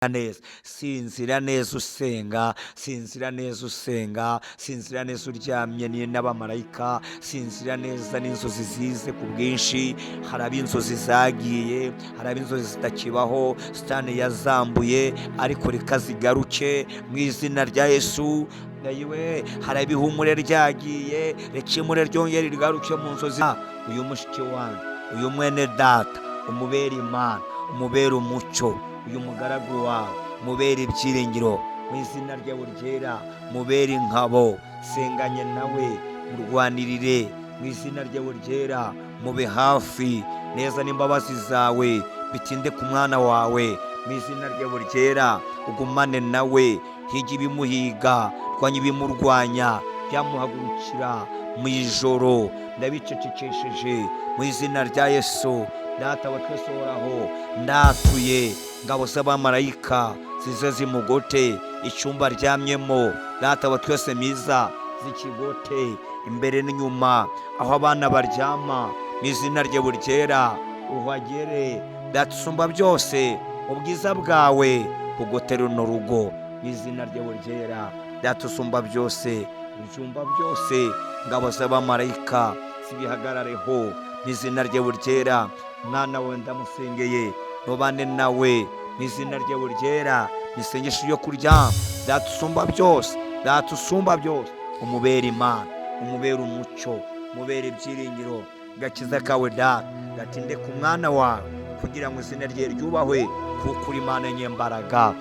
Neza, sinzira neza usenga, sinzira neza usenga, sinzira neza uryamye n'abamarayika, sinzira neza n'inzozi zize ku bwinshi. Hari ab'inzozi zagiye, hari ab'inzozi zitakibaho, Satani yazambuye, ariko reka zigaruke mu izina rya Yesu. Nayiwe, hari ab'ihumure ryagiye, reka ihumure ryongere rigaruke mu nzozi. Uyu mushiki wanjye, uyu mwene data, umubere Imana, umubere umucyo, uyu mugaragu wawe mubere ibyiringiro mu izina ryawe ryera, mubere inkabo, senganye nawe, murwanirire mu izina ryawe ryera, mube hafi neza n'imbabazi zawe bitinde ku mwana wawe mu izina ryawe ryera, ugumane nawe, higa ibimuhiga, rwanya ibimurwanya, byamuhagurukira mu ijoro, ndabicecekesheje mu izina rya Yesu. Data wa twese uhoraho, ndatuye ngabo z'abamarayika zize zimugote icyumba aryamyemo. Data wa twese mwiza, zikigote imbere n'inyuma, aho abana baryama, mu izina ryawe ryera uhagere. Data usumba byose, ubwiza bwawe bugote runo rugo mu izina ryawe ryera. Data usumba byose, ibyumba byose, ngabo z'abamarayika zibihagarareho mu izina ryawe ryera. Mwana wawe ndamusengeye, nubane nawe mu izina ryawe ryera, isengesho ryo kuryama. Data usumba byose, Data usumba byose, umubere Imana, umubere umucyo, umubere ibyiringiro. Gakiza kawe Data gatinde ku mwana wawe, kugira ngo izina rye ryubahwe, kuko uri Imana nyembaraga.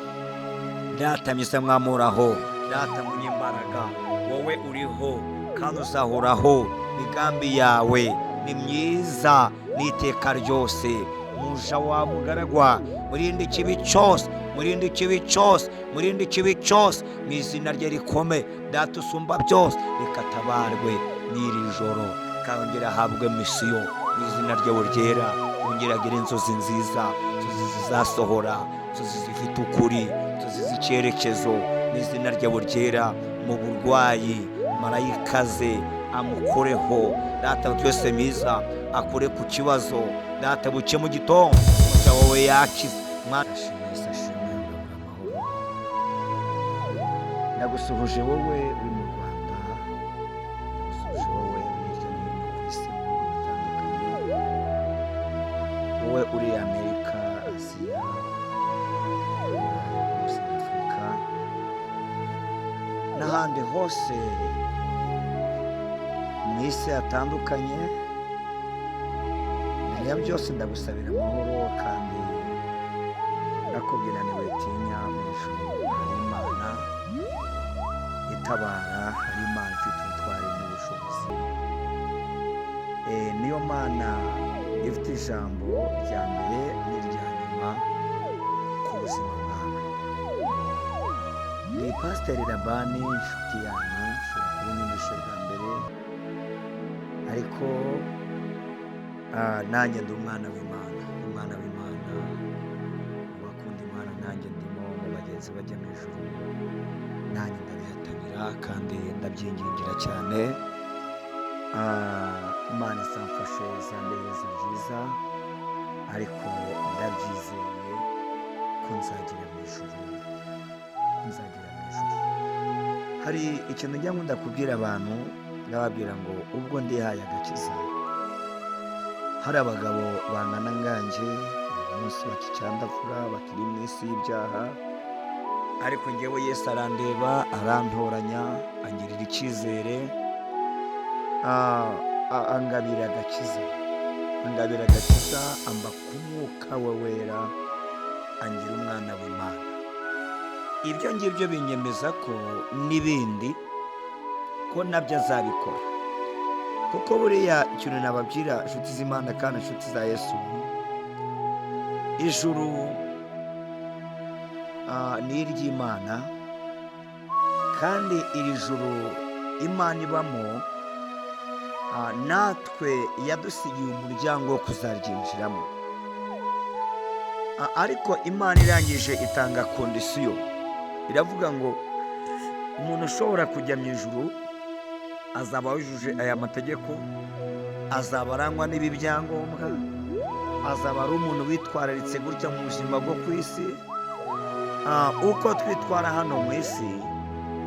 Data mwiza mwamuraho, Data munyembaraga, wowe uriho kandi uzahoraho, imigambi yawe ni myiza n'iteka ryose. Muja wa mugaragwa, murinde ikibi cyose, murinde ikibi cyose, murinde ikibi cyose mu izina rye rikome. Data usumba byose, reka atabarwe n'iri joro, kongera ahabwe misiyo mu izina ryawe ryera, yongere agire inzozi nziza, inzozi zizasohora, inzozi zifite ukuri, inzozi z'icyerekezo mu izina ryawe ryera. Mu burwayi marayika ze amukoreho. Data twese mwiza, akure ku kibazo. Data, buke mu gitondo umuja wawe yakize. Mwana ashimwe, ashimwe amahoro. Ndagusuhuje wowe uri mu Rwanda, ndagusuhuje wowe uri hirya no hino ku isi mu bihugu bitandukanye, wowe uri Amerika, Aziya, Burayi bwose, Afurika n'ahandi hose mu isi hatandukanye. Mbere ya byose ndagusabira amahoro, kandi ndakubwira ntiwitinya, mu ijuru hari Imana itabara, hari Imana ifite ubutwari n'ubushobozi. Niyo Mana ifite ijambo rya mbere n'irya nyuma ku buzima bwawe. Ni Pasiteri Labani, inshuti yanyu. Ushobora kuba unyumvishe bwa mbere, ariko nanjye ndi umwana w'Imana, ndi umwana w'Imana, mu bakunda Imana nanjye ndimo, mu bagenzi bajya mu ijuru nanjye ndabihatanira kandi ndabyingingira cyane. Imana izamfashe, izambereze byiza, ariko ndabyizeye ko nzagera mu ijuru, ko nzagera mu ijuru. Hari ikintu njya nkunda kubwira abantu, ndababwira ngo ubwo ndihaye agakiza, hari abagabo bangana nganjye uyu munsi bakicyandavura, bakiri mu isi y'ibyaha, ariko ngewe Yesu arandeba, arantoranya, angirira icyizere, angabira agakiza, angabira agakiza, amba ku mwuka we wera, angira umwana w'Imana. Ibyo ngibyo binyemeza ko n'ibindi ko nabyo azabikora, kuko buriya ikintu nababwira, inshuti z'Imana kandi inshuti za Yesu, ijuru ni iry'Imana, kandi iri juru Imana ibamo, natwe yadusigiye umuryango wo kuzaryinjiramo. Ariko Imana irangije itanga condition, iravuga ngo umuntu ushobora kujya mu ijuru azaba yujuje aya mategeko, azaba arangwa n'ibi byangombwa, azaba ari umuntu witwararitse gutya mu buzima bwo ku isi. Uko twitwara hano mu isi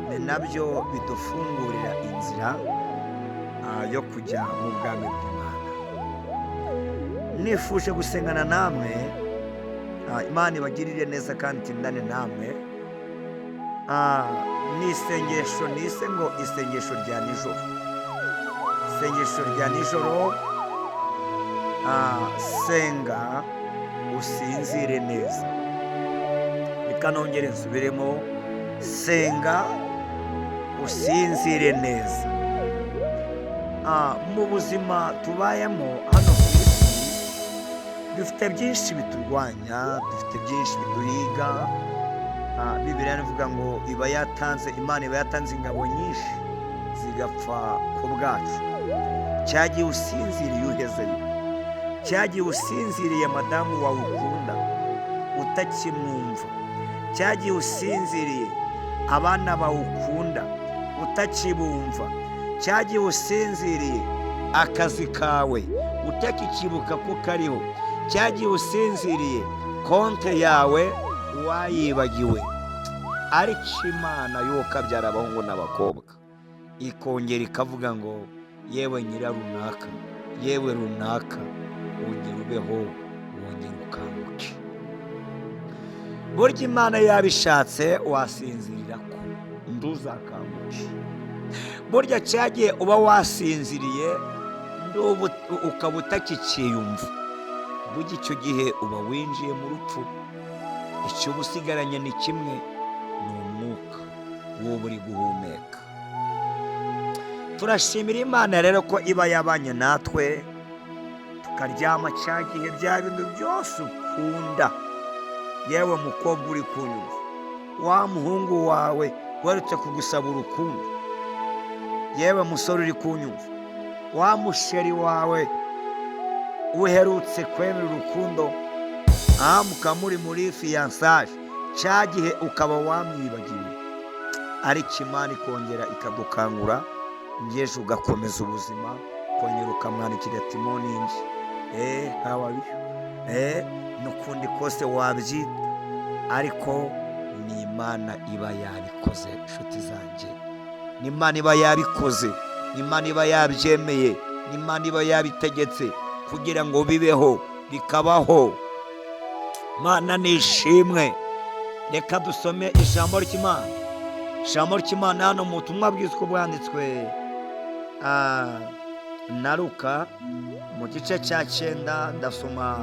ni nabyo bidufungurira inzira yo kujya mu bwami bw'Imana. Nifuje gusengana namwe, Imana ibagirire neza kandi itindane namwe. Ni isengesho nise ngo isengesho rya nijoro, isengesho rya nijoro. Senga usinzire neza. Reka nongere nsubiremo: senga usinzire neza. Mu buzima tubayemo hano ku isi, dufite byinshi biturwanya, dufite byinshi biduhiga. Bibiliya ivuga ngo iba yatanze, Imana iba yatanze ingabo nyinshi zigapfa ku bwacu. Cyagiye usinziriye uhezeyo, cyagiye usinziriye madamu wawe ukunda utakimwumva, cyagiye usinziriye abana bawe ukunda utakibumva, cyagiye usinziriye akazi kawe utakikibuka ko kariho, cyagiye usinziriye konte yawe wayibagiwe. Ariko Imana yo kabyara abahungu n'abakobwa ikongera ikavuga ngo yewe nyira runaka, yewe runaka, wongera ubeho, wongera ukanguke. Burya Imana yabishatse wasinzirira ko ntuzakanguke. Burya cyagiye uba wasinziriye ukaba utakikiyumva, burya icyo gihe uba winjiye mu rupfu. Icyo uba usigaranye ni kimwe, ni umwuka wowe uri guhumeka. Turashimira Imana rero ko iba yabanye natwe tukaryama cya gihe bya bintu byose ukunda. Yewe mukobwa uri kunyumva, wa muhungu wawe werutse kugusaba urukundo, yewe musore uri kunyumva, wa musheri wawe uherutse kwemera urukundo, mukaba muri muri fiyansaje, cya gihe ukaba wamwibagiwe, ariko Imana ikongera ikagukangura, ngeje ugakomeza ubuzima, ukongera ukamwandikira ati morning, how are you, n'ukundi kose wabyita, ariko ni Imana iba yabikoze. Inshuti zanjye, ni Imana iba yabikoze, ni Imana iba yabyemeye, ni Imana iba yabitegetse kugira ngo bibeho, bikabaho. Imana nishimwe. Reka dusome ijambo ry'Imana. Ijambo ry'Imana hano mu butumwa bwiza uko bwanditswe na Luka mu gice cya 9, ndasoma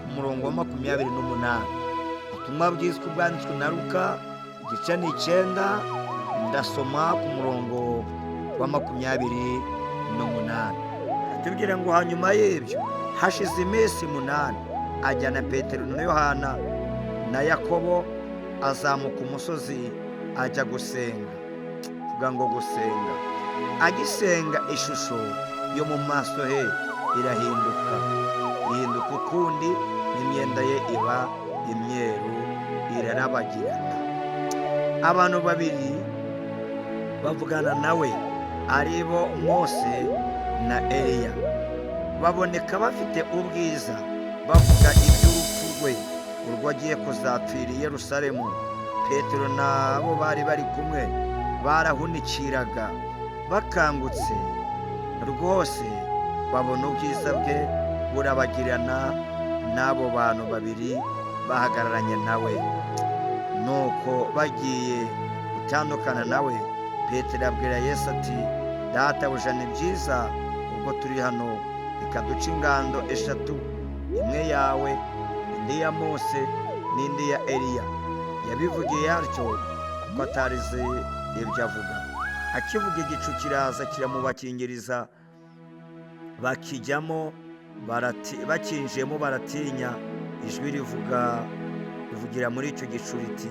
ku murongo wa 28. Ubutumwa bwiza uko bwanditswe na Luka, igice ni 9, ndasoma ku murongo wa 28. Tubwire ngo hanyuma y'ibyo hashize iminsi 8, ajyana Petero na Yohana na Yakobo, azamuka umusozi ajya gusenga. Vuga ngo gusenga. Agisenga, ishusho yo mu maso he irahinduka, ihinduka ukundi, n'imyenda ye iba imyeru irarabagirana. Abantu babiri bavugana nawe, ari bo Mose na Eliya, baboneka bafite ubwiza, bavuga iby'urupfu rwe, urwo agiye kuzapfira i Yerusalemu. Petero nabo bari bari kumwe barahunikiraga, bakangutse rwose babona ubwiza bwe burabagirana n'abo bantu babiri bahagararanye nawe. Nuko bagiye gutandukana nawe, Petero abwira Yesu ati databuja, ni byiza ubwo turi hano, reka duce ingando 3, imwe yawe, indi ya Mose n'indi ya Eliya. Yabivugiye atyo kuko atarize ibyo avuga. Akivuga, igicu kiraza kiramubakingiriza, bakijyamo bakinjiyemo baratinya. Ijwi rivugira muri icyo gicu riti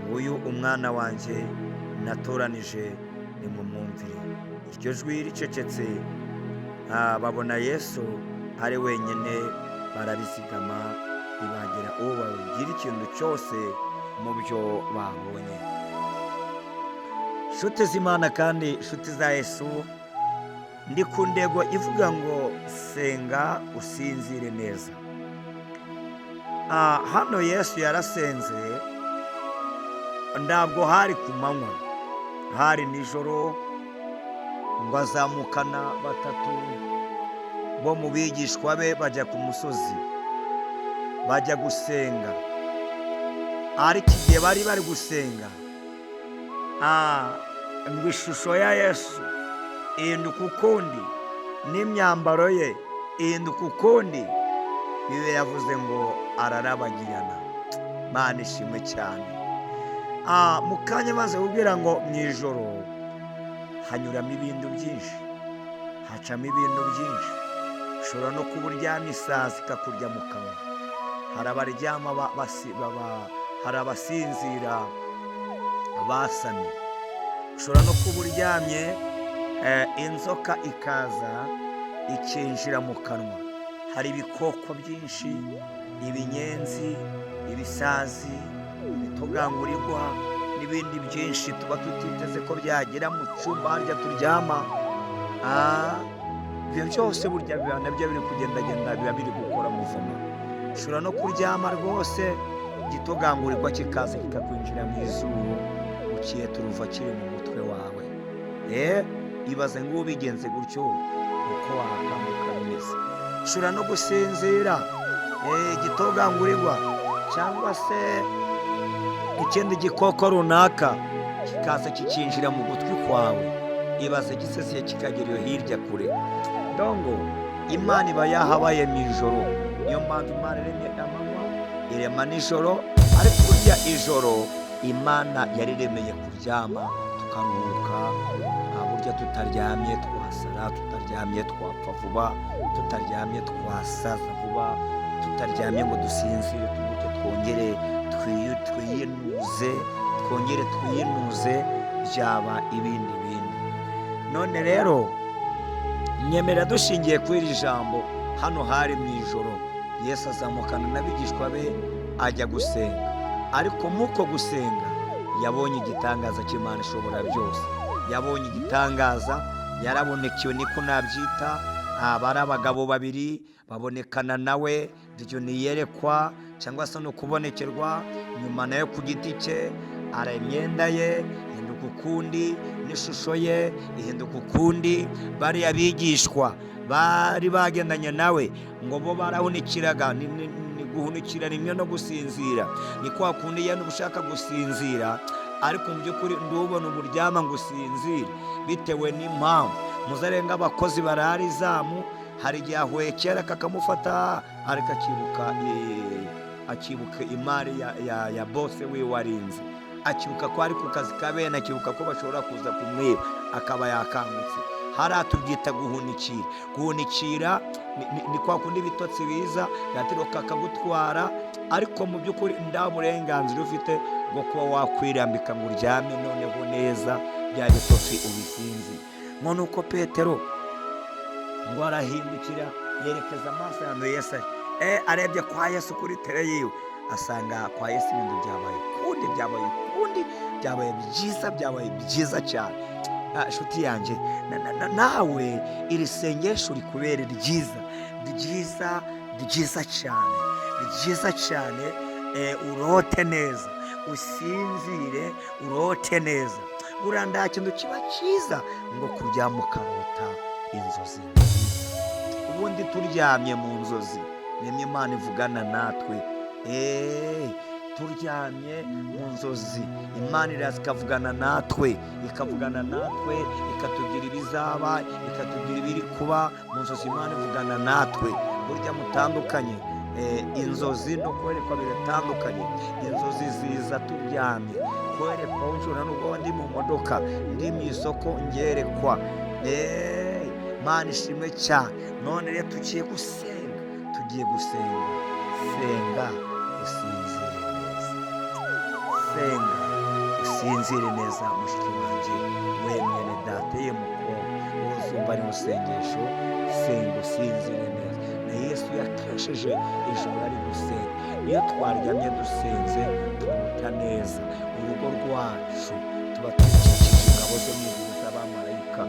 nguyu umwana wanjye natoranije, nimumwumvire. Iryo jwi ricecetse, babona Yesu ari wenyine, barabizigama, ntibagira uwo babwira ikintu cyose mu byo babonye. Nshuti z'Imana kandi nshuti za Yesu, ndi ku ntego ivuga ngo senga usinzire neza. Hano Yesu yarasenze, Ntabwo hari ku manywa, hari nijoro. Ngo azamukana batatu bo mu bigishwa be, bajya ku musozi, bajya gusenga. Ariko igihe bari bari gusenga, ngo ishusho ya Yesu ihinduka ukundi, n'imyambaro ye ihinduka ukundi. Bibiliya yavuze ngo ararabagirana. Imana ishimwe cyane. Mu kanya maze kubwira ngo mu ijoro hanyuramo ibintu byinshi, hacamo ibintu byinshi. Ushobora no kuba uryamye isazi ikakurya mu kanwa. Hari abaryama, hari abasinzira basamye. Ushobora no kuba uryamye, inzoka ikaza ikinjira mu kanwa. Hari ibikoko byinshi, ibinyenzi, ibisazi, ibitugangurirwa n'ibindi byinshi tuba tutiteze ko byagera mu cyumba harya turyama. Ibyo byose burya biba nabyo biri kugendagenda, biba biri gukora muvumo. Ushobora no kuryama rwose, igitugangurirwa kikaza kikakwinjira mu izuru, ukiyeturuva kiri mu mutwe wawe. Ibaze ngo ubigenze gutyo uko wakanguka bimeze. Ushobora no gusinzira, igitogangurirwa cyangwa se ikindi gikoko runaka kikaza kikinjira mu gutwi kwawe. Ibaze gisesiye kikagera iyo hirya kure. Dongo Imana iba yahabaye mu ijoro. Niyo mpamvu Imana iremye amanywa, irema nijoro. Ariko burya ijoro Imana yariremeye kuryama tukaruhuka. Burya tutaryamye twasara, tutaryamye twapfa vuba, tutaryamye twasaza vuba, tutaryamye ngo dusinzire turuhuke, twongere twiyinuze, twongere twiyinuze, byaba ibindi bintu. None rero nyemera dushingiye kuri iri jambo, hano hari mu ijoro, Yesu azamukana n'abigishwa be ajya gusenga. Ariko muko gusenga yabonye igitangaza cy'Imana ishobora byose. Yabonye igitangaza, yarabonekewe, niko nabyita. Aba ari abagabo babiri babonekana nawe. Iryo ni iyerekwa cyangwa se ni ukubonekerwa. Nyuma nayo ku giti cye ara imyenda ye ihinduka ukundi, n'ishusho ye ihinduka ukundi. Bariya bigishwa bari bagendanye nawe ngo bo barahunikiraga. Ni guhunikira rimwe no gusinzira. Ni kwa kundi yenda uba ushaka gusinzira, ariko mu by'ukuri ndubona uburyama ngo usinzire bitewe n'impamvu. Muzarenga abakozi barara izamu, hari igihe ahwekera kakamufata, ariko akibuka imari ya bose we warinze, akibuka ko ari ku kazi ka bene, akibuka ko bashobora kuza kumwiba, akaba yakangutse. Hariya tubyita guhunikira. Guhunikira ni kwa kundi ibitotsi biza gatiro kakagutwara, ariko mu by'ukuri nta burenganzira ufite bwo kuba wakwirambika ngo uryame noneho neza bya bitotsi ubisinzire. None uko Petero ngo arahindukira, yerekeza amaso ahantu Yesu ari. Arebye kwa Yesu kuri tere yiwe, asanga kwa Yesu ibintu byabaye ukundi, byabaye ukundi, byabaye byiza, byabaye byiza cyane. Nshuti yanjye, nawe iri sengesho rikubere ryiza, ryiza, ryiza cyane, ryiza cyane. Urote neza, usinzire, urote neza. Buriya nta kintu kiba cyiza ngo kuryama ukarota inzozi nziza. Ubundi turyamye mu nzozi nimwe Imana ivugana natwe. Turyamye mu nzozi Imana iraza ikavugana natwe, ikavugana natwe, ikatubwira ibizaba, ikatubwira ibiri kuba. Mu nzozi Imana ivugana natwe. Burya mutandukanye inzozi no kwerekwa biratandukanye. Inzozi ziza turyamye, kwerekwa nshobora nubwo ndi mu modoka, ndi mu isoko, ngerekwa. Imana ishimwe cyane. None rero tugiye gusenga, tugiye gusenga. Senga usinzire neza, senga usinzire neza, mushiki wanjye, we mwene data, ye mukobwa uzumva ari musengesho, senga usinzire neza. Na Yesu yakesheje ijoro ari gusenga. Iyo twaryamye dusenze turota neza. Urugo rwacu tuba dukikije ingabo zo mu ijuru z'abamarayika.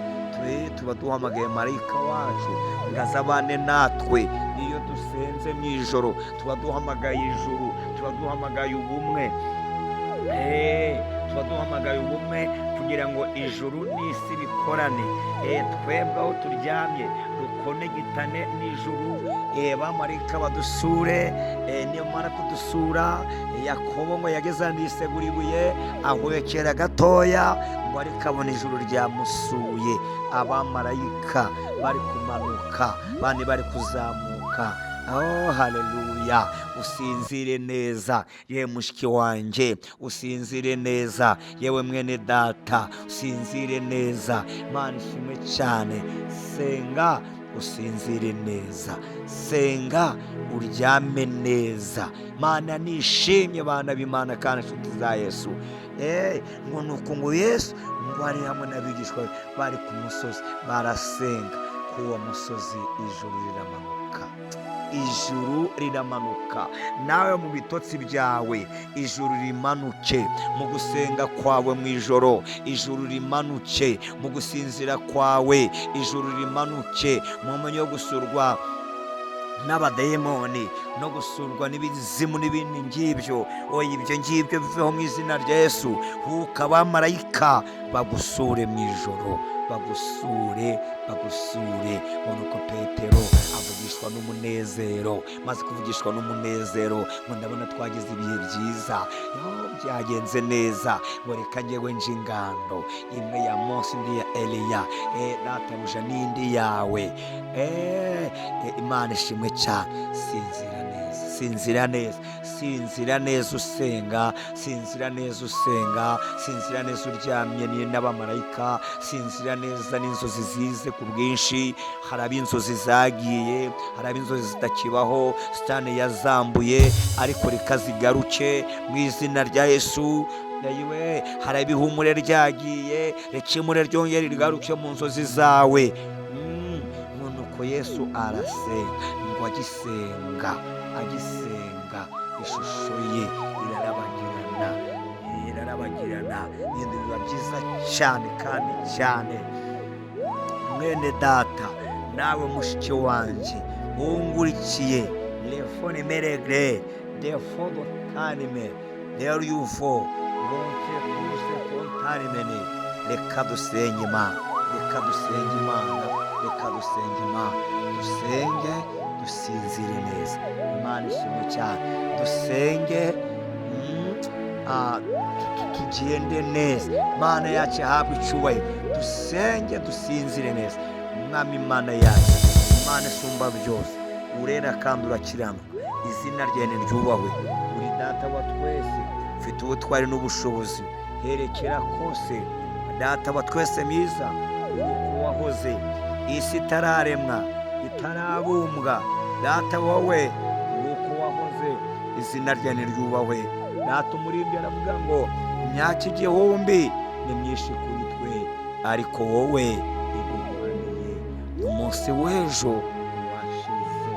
Tuba duhamagaye marayika wacu ngo azabane natwe. Iyo dusenze mu ijoro tuba duhamagaye ijuru, tuba duhamagaye ubumwe. hamwe kugira ngo ijuru n'isi bikorane. Twebwe aho turyamye dukonegitane n'ijuru, bamarayika badusure. Nimara kudusura, Yakobo ngo yageze ahantu yisegura ibuye, ahwekera gatoya ngo ariko abona ijuru ryamusuye, abamarayika bari kumanuka, bandi bari kuzamuka. Oh, haleluya! Usinzire neza yewe mushiki wanjye, usinzire neza yewe mwene data, usinzire neza. Imana ishimwe cyane. Senga usinzire neza, senga uryame neza. Imana nishimye, bana b'Imana kandi inshuti za Yesu. Ngo nuko ngo Yesu ngo ari hamwe n'abigishwa be bari ku musozi barasenga, kuri uwo musozi ijuru riramanuka, ijuru riramanuka. Nawe mu bitotsi byawe ijuru rimanuke, mu gusenga kwawe mu ijoro ijuru rimanuke, mu gusinzira kwawe ijuru rimanuke, mu mwanya wo gusurwa n'abadayimoni no gusurwa n'ibizimu n'ibindi ngibyo, oya ibyo ngibyo biveho mu izina rya Yesu. Huka abamarayika bagusure mu ijoro, bagusure, bagusure. Ngo nuko Petero avugishwa n'umunezero, maze kuvugishwa n'umunezero ngo ndabona twagize ibihe byiza, yo byagenze neza, ngo reka njyewe nje ingando imwe ya Mose indi ya Eliya, databuja n'indi yawe. Imana ishimwe cyane. Sinzira neza, sinzira neza, sinzira neza usenga, sinzira neza usenga, sinzira neza uryamye n'abamarayika, sinzira neza n'inzozi zize ku bwinshi. Hari ab'inzozi zagiye, hari ab'inzozi zitakibaho, Satani yazambuye, ariko reka zigaruke mu izina rya Yesu. Yewe, hari ab'ihumure ryagiye, reka ihumure ryongere rigaruke mu nzozi zawe. Ngo nuko Yesu arasenga, ngo agisenga, agisenga ishusho ye irarabagirana, irarabagirana. Ibintu biba byiza cyane kandi cyane. Mwene data nawe mushiki wanjye wungurikiye lefone meregre defodo tanime rero yuvo ronke kuse kontanimene. Reka dusenge Imana, reka dusenge Imana, reka dusenge Imana, dusenge dusinzire neza. Imana ishimwe cyane. Dusenge tugende neza. Imana yacu ihabwe icyubahiro. Dusenge dusinzire neza. Umwami Imana yacu, Imana isumba byose, urera kandi urakiranuka, izina ryawe niryubahwe. Uri data wa twese, ufite ubutwari n'ubushobozi, herekera kose. Data wa twese mwiza, uko wahoze isi itararemwa, itarabumbwa, data wowe uko wahoze, izina ryawe niryubahwe. Data umuririmbyi aravuga ngo imyaka igihumbi ni myinshi kuri twe, ariko wowe iguhwaniye umunsi w'ejo washize.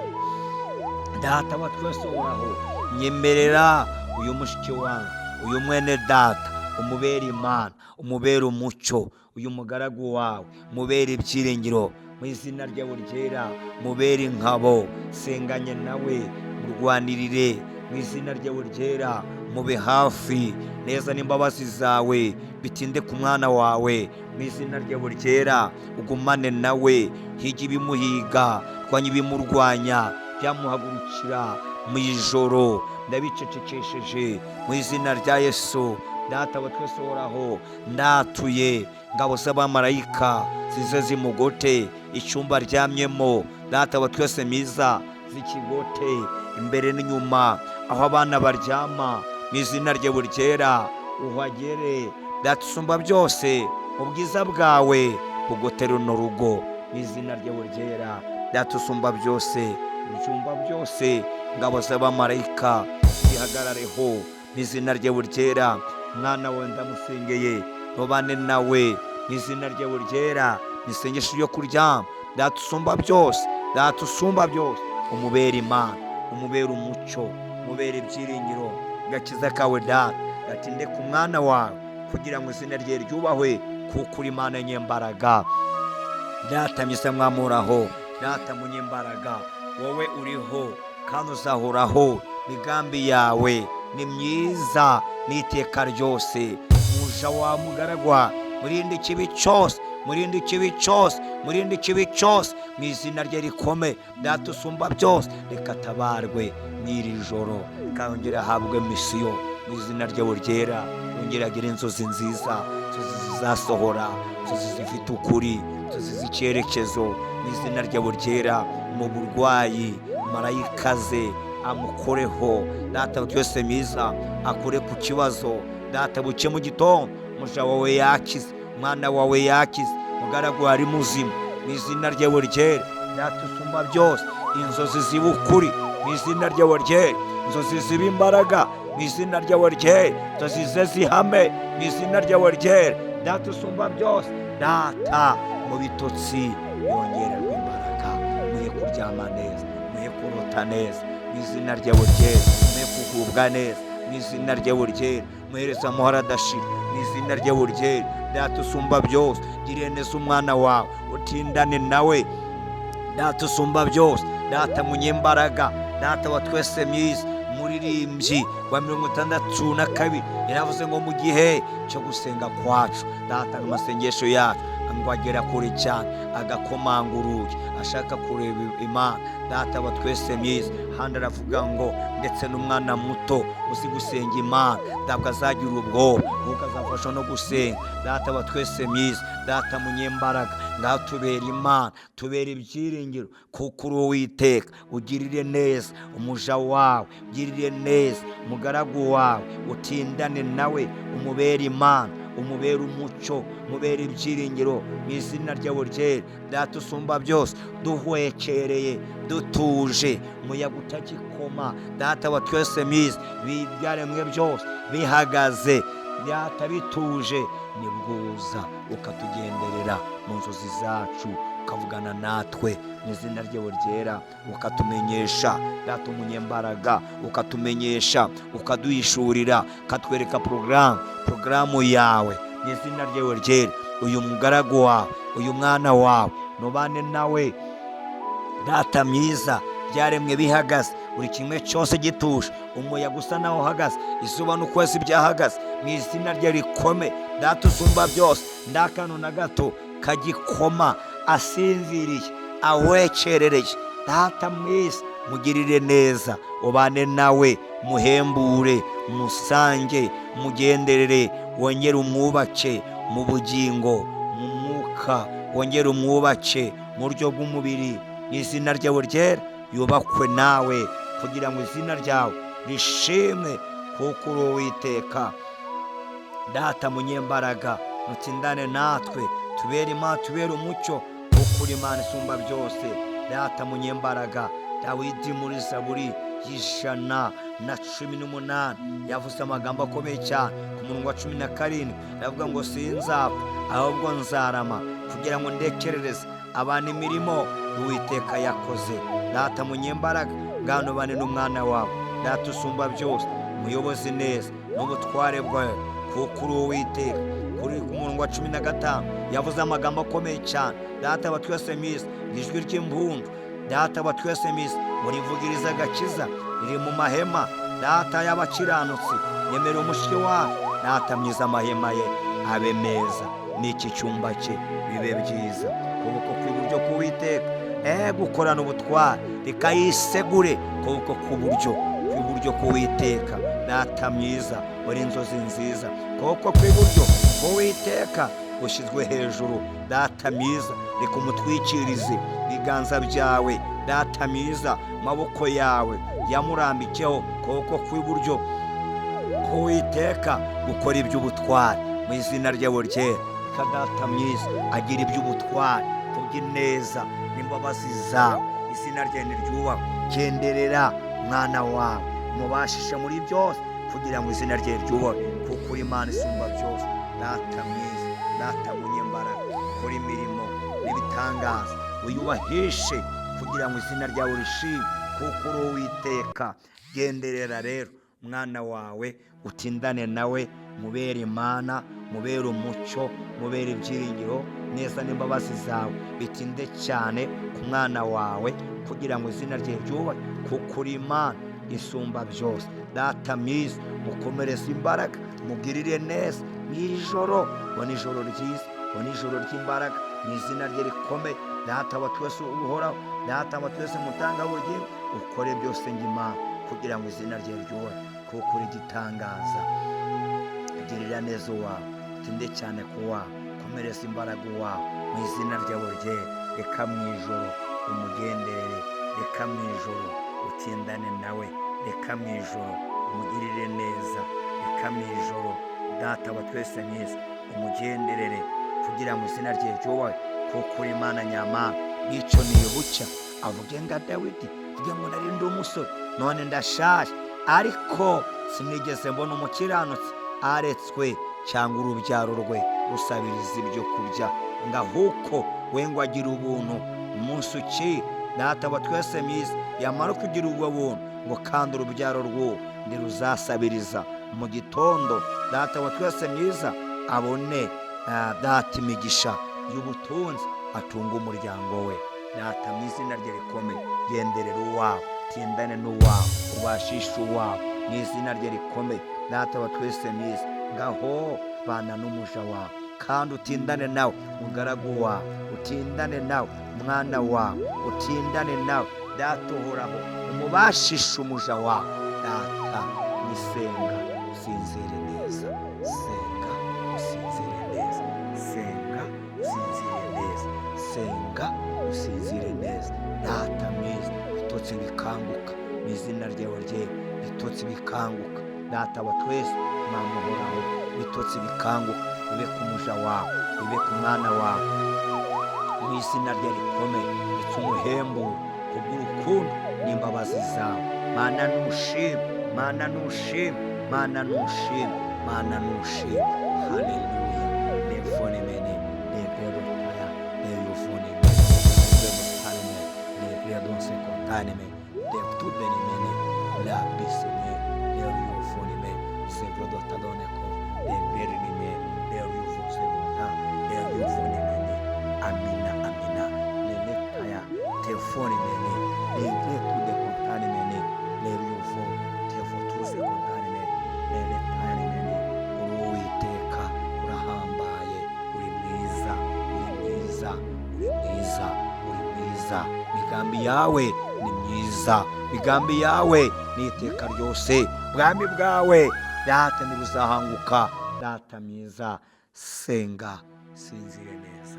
Data wa twese uhoraho, nyemerera uyu mushiki wanjye, uyu mwene data, umubere Imana, umubere umucyo, uyu mugaragu wawe mubere ibyiringiro mu izina ryawe ryera, mubere inkabo, senganye nawe, murwanirire mu izina ryawe ryera, mube hafi neza n'imbabazi zawe bitinde ku mwana wawe mu izina ryawe ryera, ugumane nawe, higa ibimuhiga, rwanya ibimurwanya, byamuhagurukira mu ijoro, ndabicecekesheje mu izina rya Yesu. Data wa twese uhoraho, ndatuye ngabo z'abamarayika zize zimugote icyumba aryamyemo. Data wa twese mwiza, zikigote imbere n'inyuma aho abana baryama mu izina ryawe ryera, uhagere Data usumba byose, ubwiza bwawe bugote runo rugo mu izina ryawe ryera. Data usumba byose, ibyumba byose, ngabo z'abamarayika zihagarareho mu izina ryawe ryera. Mwana wawe ndamusengeye, rubane nawe mu izina ryawe ryera, isengesho ryo kuryama. Data usumba byose, Data usumba byose, umubere Imana, umubere umucyo, umubere ibyiringiro, gakiza kawe Data gatinde ku mwana wawe kugira ngo izina rye ryubahwe, kuko uri Imana nyembaraga. Data mwiza mwamuraho, Data munyembaraga, wowe uriho kandi uzahoraho, imigambi yawe ni myiza n'iteka ryose. Umuja wa mugaragwa, murinde ikibi cyose, murinde ikibi cyose, murinde ikibi cyose mu izina rye rikomeye. Data usumba byose, reka atabarwe n'iri joro, kongera ahabwe misiyo mu izina ryawe ryera, yongere agire inzozi nziza, inzozi zizasohora, inzozi zifite ukuri, inzozi z'icyerekezo mu izina ryawe ryera. Mu burwayi marayika ze amukoreho, Data wa twese mwiza akore ku kibazo, Data buke mu gitondo umuja wawe yakize, umwana wawe yakize, mugaragu ari muzima mu izina ryawe ryera. Data usumba byose, inzozi ziba ukuri mu izina ryawe ryera, inzozi ziba imbaraga mu izina ryawe ryera, inzozi ze zihame mu izina ryawe ryera. Data usumba byose, Data mu bitotsi yongererwa imbaraga, muhe kuryama neza, muhe kurota neza mu izina ryawe ryera, muhe kugubwa neza mu izina ryawe ryera, muhereze amahoro adashira mu izina ryawe ryera. Data usumba byose, girire neza umwana wawe, utindane nawe. Data usumba byose, Data munyembaraga, Data wa twese mwiza, muririmbyi wa 62 yaravuze ngo mu gihe cyo gusenga kwacu, Data amasengesho yacu ngo agera kure cyane, agakomanga urugi ashaka kureba Imana. Data wa twese mwiza, handi aravuga ngo ndetse n'umwana muto uzi gusenga Imana ntabwo azagira ubwoba, kuko azafasha no gusenga. Data wa twese mwiza, Data munyembaraga, ngaho tubera Imana, tubera ibyiringiro, kuko uri Uwiteka. Ugirire neza umuja wawe, ugirire neza umugaragu wawe, utindane nawe, umubere Imana, umubere umucyo, umubere ibyiringiro mu izina ryawe ryera. Data usumba byose, duhwekereye, dutuje, umuyaga utagikoma, Data wa twese mwiza, ibyaremwe byose bihagaze, Data bituje, nibwo uza ukatugenderera mu nzozi zacu, ukavugana natwe mu izina ryawe ryera, ukatumenyesha Data umunyembaraga, ukatumenyesha, ukaduhishurira, ukatwereka porogaramu yawe mu izina ryawe ryera. Uyu mugaragu wawe, uyu mwana wawe, nubane nawe Data mwiza, byaremwe bihagaze, buri kimwe cyose gituje, umuyaga usa naho uhagaze, izuba n'ukwezi byahagaze mu izina rye rikome. Data usumba byose, nta kantu na gato kagikoma, asinziriye, awekerereye. Data mwiza, mugirire neza, ubane nawe, muhembure, musange, mugenderere, wongere umwubake mu bugingo, mu mwuka, wongere umwubake mu buryo bw'umubiri mu izina ryawe ryera, yubakwe nawe kugira ngo izina ryawe rishimwe, kuko uri Uwiteka. Data munyembaraga, mutindane natwe, tubere Imana, tubere umucyo, kuko uri Imana isumba byose. Data munyembaraga, Dawidi muri Zaburi 118 yavuze amagambo akomeye cyane ku murongo wa 17, aravuga ngo sinzapfa ahubwo nzarama, kugira ngo ndekerereze abantu imirimo Uwiteka yakoze. Data munyembaraga, ngano bane n'umwana wawe, Data usumba byose, muyobozi neza n'ubutware bwawe, kuko uri Uwiteka. Kuri ku murongo wa 15 yavuze amagambo akomeye cyane. Data wa twese mwiza, ijwi ry'impundu, Data wa twese mwiza, murivugiriza agakiza riri mu mahema, Data y'abakiranutsi, nyemera umushyi wacu, Data mwiza, amahema ye abe meza, n'iki cyumba cye bibe byiza. Kuboko kw'iburyo k'Uwiteka gukorana ubutware, reka yisegure kuboko kw'iburyo k'Uwiteka. Data mwiza, uri inzozi nziza, kuboko kw'iburyo k'Uwiteka gushyizwe hejuru. Data mwiza, reka umutwikirize ibiganza byawe. Data mwiza, amaboko yawe yamurambikeho. Kuboko kw'iburyo k'Uwiteka gukora iby'ubutware mu izina ryawe ryera. Reka Data mwiza agira iby'ubutware, kubw'ineza n'imbabazi zawe, izina rye niryubahwe. Genderera mwana wawe, mubashishe muri byose, kugira ngo izina rye ryubahwe, kuko uri Imana isumba byose. Data mwiza, Data munyembaraga, kora imirimo n'ibitangaza, wiyubahishe kugira ngo izina ryawe rishime, kuko uri Uwiteka. Genderera rero mwana wawe, utindane nawe, mubere Imana, mubere umucyo, mubere ibyiringiro, neza n'imbabazi zawe bitinde cyane ku mwana wawe, kugira ngo izina rye ryubahwe, kuko uri Imana isumba byose. Data mwiza, mukomereze imbaraga Mugirire neza mu ijoro, ubona ijoro ryiza, ubona ijoro ry'imbaraga mu izina rye rikomeye. Data wa twese uhoraho, Data wa twese mutangabugingo, ukore byose ng'Imana kugira ngo izina rye ryubahe, kuko uri igitangaza. Girira neza uwawe, utinde cyane ku wawe, komereza imbaraga uwawe mu izina ryawe ryera. Reka mu ijoro umugenderere, reka mu ijoro utindane nawe, reka mu ijoro umugirire neza, reka mu ijoro Data wa twese mwiza umugenderere kugira ngo izina rye ryubahe, kuko uri Imana nyamana. Bityo nibucya avuge nga Dawidi, avuge ngo nari ndi umusore none ndashaje, ariko sinigeze mbona umukiranutsi aretswe cyangwa urubyaro rwe rusabiriza ibyo kurya, ngo ahubwo we ngo agire ubuntu umunsi uki. Data wa twese mwiza yamara kugira ubwo buntu, ngo kandi urubyaro rw'uwo ntiruzasabiriza. Mu gitondo Data wa twese mwiza abone Data imigisha y'ubutunzi, atunga umuryango we. Data mu izina rye rikomeye, genderera uwawe, tindane n'uwawe, ubashishe uwawe mu izina rye rikomeye. Data wa twese mwiza, ngaho bana n'umuja wawe, kandi utindane nawe mugaragu wawe, utindane nawe mwana wawe, utindane nawe Data uhoraho, umubashishe umuja wawe. Data nisenga usinzire neza, senga usinzire neza, senga usinzire neza, senga usinzire neza. Data mwiza, bitotsi bikanguka mu izina ryawe ryera, bitotsi bikanguka. Data wa twese Mama uhoraho, bitotsi bikanguka bibe ku muja wawe, bibe ku mwana wawe mu izina rye rikomeye, ndetse umuhemburo kubw'urukundo n'imbabazi zawe. Mana nushime, Mana nushime, Mana nushime, Mana nushime. Haleluya. Lefone mene legredotaya leyofone mene legredotane legredonsekontane me lektudeni mene labisene leyofone me zegrodotadoneko legredini me leyofosegota leyofone mene. Amina, amina. Lelekaya tefone mene legretudekontane mene leyofo tefotusekontane me lelekane mene. Uri Uwiteka, urahambaye, uri mwiza, uri mwiza, uri mwiza, uri mwiza. Imigambi yawe ni myiza, imigambi yawe ni iteka ryose. Ubwami bwawe Data ntibuzahanguka. Data mwiza, senga sinzire neza,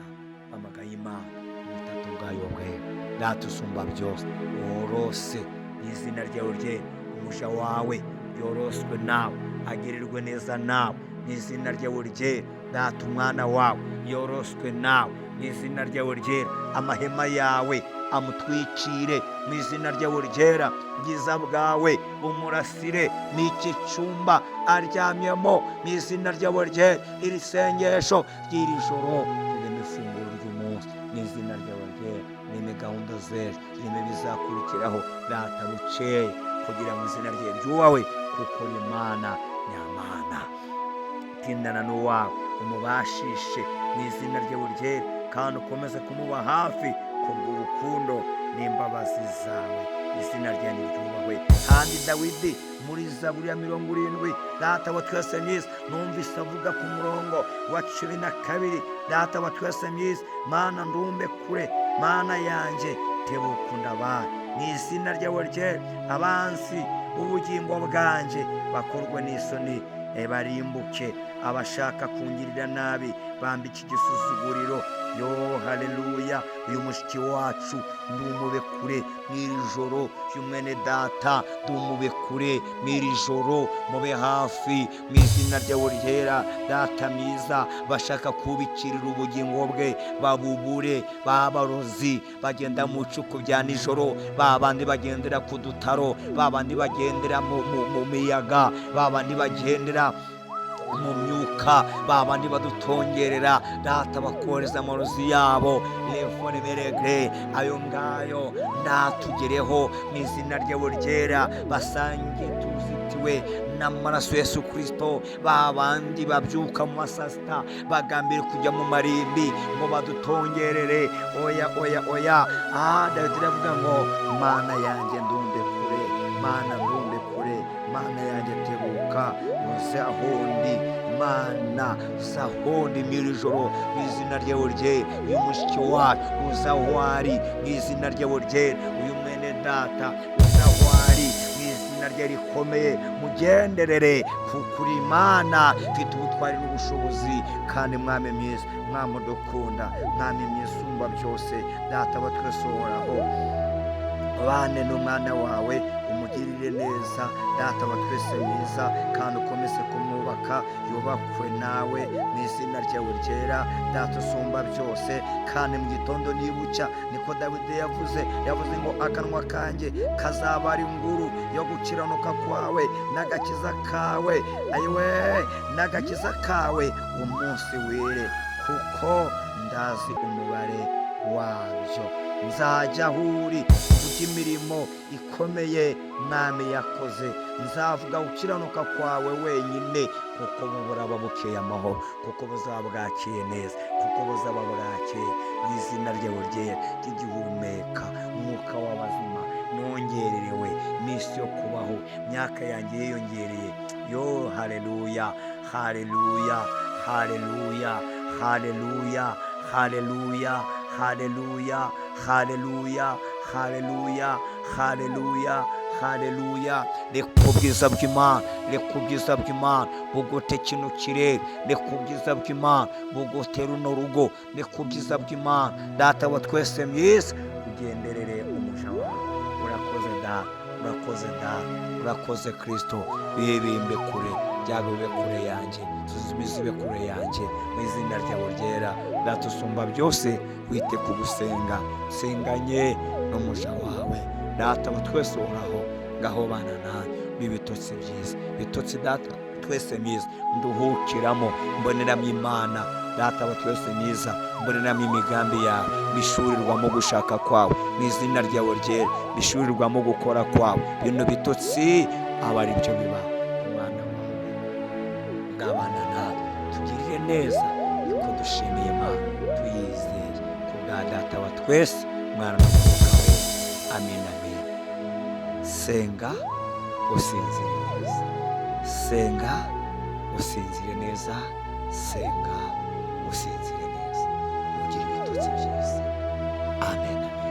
hamagaye Imana ubutatu bwayo bwera. Data usumba byose, worose mu izina ryawe ryera umuja wawe, yoroswe nawe, agirirwe neza nawe mu izina ryawe ryera. Data umwana wawe yoroswe nawe mu izina ryawe ryera, amahema yawe amutwikire mu izina ryawe ryera, ubwiza bwawe bumurasire n'iki cyumba aryamyemo mu izina ryawe ryera. Iri sengesho ry'iri joro ririmo ifunguro ry'umunsi mu izina ryawe ryera, ririmo gahunda z'ejo, ririmo ibizakurikiraho. Data bukeye kugira ngo izina rye ryubahwe, kuko uri Imana nyamana. Tindana n'uwawe umubashishe mu izina ryawe ryera, kandi ukomeze kumuba hafi kubw'urukundo n'imbabazi zawe. Izina rye niryubahwe. Kandi Dawidi muri Zaburi ya 70, Data wa twese mwiza, numvise avuga ku murongo wa 12, Data wa twese mwiza, Mana ndumbe kure, Mana yanjye tebuka undabare mu izina ryawe ryera. Abansi b'ubugingo bwanjye bakorwe n'isoni, barimbuke, abashaka kungirira nabi bambike igisuzuguriro. Yo haleluya. Uyu mushiki wacu ndumube kure mw'iri joro, uyu mwene data ndumube kure mw'iri joro, mube hafi mu izina ryawe ryera. Data mwiza, bashaka kubikirira ubugingo bwe babubure, babarozi bagenda mu cuku bya nijoro, babandi bagendera ku dutaro, babandi bagendera mu miyaga, babandi bagendera mu myuka, babandi badutongerera. Data bakohereza amarozi yabo lefone meregre, ayo ngayo ndatugereho mu izina ryawe ryera. Basange tuzitiwe n'amaraso Yesu Kristo. Babandi babyuka mu masasita bagambira kujya mu marimbi ngo badutongerere, oya oya oya. Dawidi aravuga ngo Mana yanjye ndumbe kure, Mana ndumbe kure, Mana yanjye tebuka uze aho ndi, Mana uze aho ndi mw'iri joro mu izina ryawe ryera. Uyu mushiki wacu uze aho ari mu izina ryawe ryera. Uyu mwene data uze aho ari mu izina rye rikomeye, mugenderere kuko uri Imana ifite ubutwari n'ubushobozi. Kandi mwami mwiza, mwami udukunda, mwami mwiza usumba byose, data wa twese uhoraho, bane n'umwana wawe umugirire neza, data wa twese mwiza, kandi ukomeze kumwubaka, yubakwe nawe mu izina ryawe ryera, data usumba byose. Kandi mu gitondo nibucya, niko Dawidi yavuze, yavuze ngo akanwa kanjye kazaba ari inguru yo gukiranuka kwawe n'agakiza kawe, ayiwe n'agakiza kawe umunsi wire, kuko ndazi umubare wabyo. Nzajya aho uri mvuge imirimo ikomeye mwami yakoze, nzavuga gukiranuka kwawe wenyine, kuko buraba bukeye amahoro, kuko buzaba bwakeye neza, kuko buzaba bwakeye mu izina ryawe ryera ry'igihumeka umwuka w'abazima. Nongererewe iminsi yo kubaho, imyaka yanjye yiyongereye. Yo haleluya, haleluya, haleluya, haleluya, haleluya, haleluya, haleluya, haleluya, haleluya, haleluya. Reka ubwiza bw'Imana, reka ubwiza bw'Imana bugote kino kirere, reka ubwiza bw'Imana bugote runo rugo, reka ubwiza bw'Imana data wa twese mwiza ugenderere umuja wawe. Urakoze data, urakoze data, urakoze Kristo. Bibimbe kure, byago bibe kure yanjye, tuzibe kure yanjye mu izina ryawe ryera. Data usumba byose, wite ku gusenga, usenganye n'umuja wawe, data wa twese uhoraho, ngaho bana nawe b'ibitotsi byiza, bitotsi data twese mwiza nduhukiramo, mboneramo Imana data wa twese mwiza, mboneramo imigambi yawe, bishurirwamo gushaka kwawe mu izina ryawe ryera, bishurirwamo gukora kwawe. Bino bitotsi aba ari byo biba umwana wawe, ngabana natwe tugirire neza, niko dushimiye Imana tuyizeye ku bwa data wa twese, mwana n'umwuka we. Amen, amen. Senga usinzire neza, senga usinzire neza, senga usinzire neza, ugire ibitotsi byiza. Amen, amen.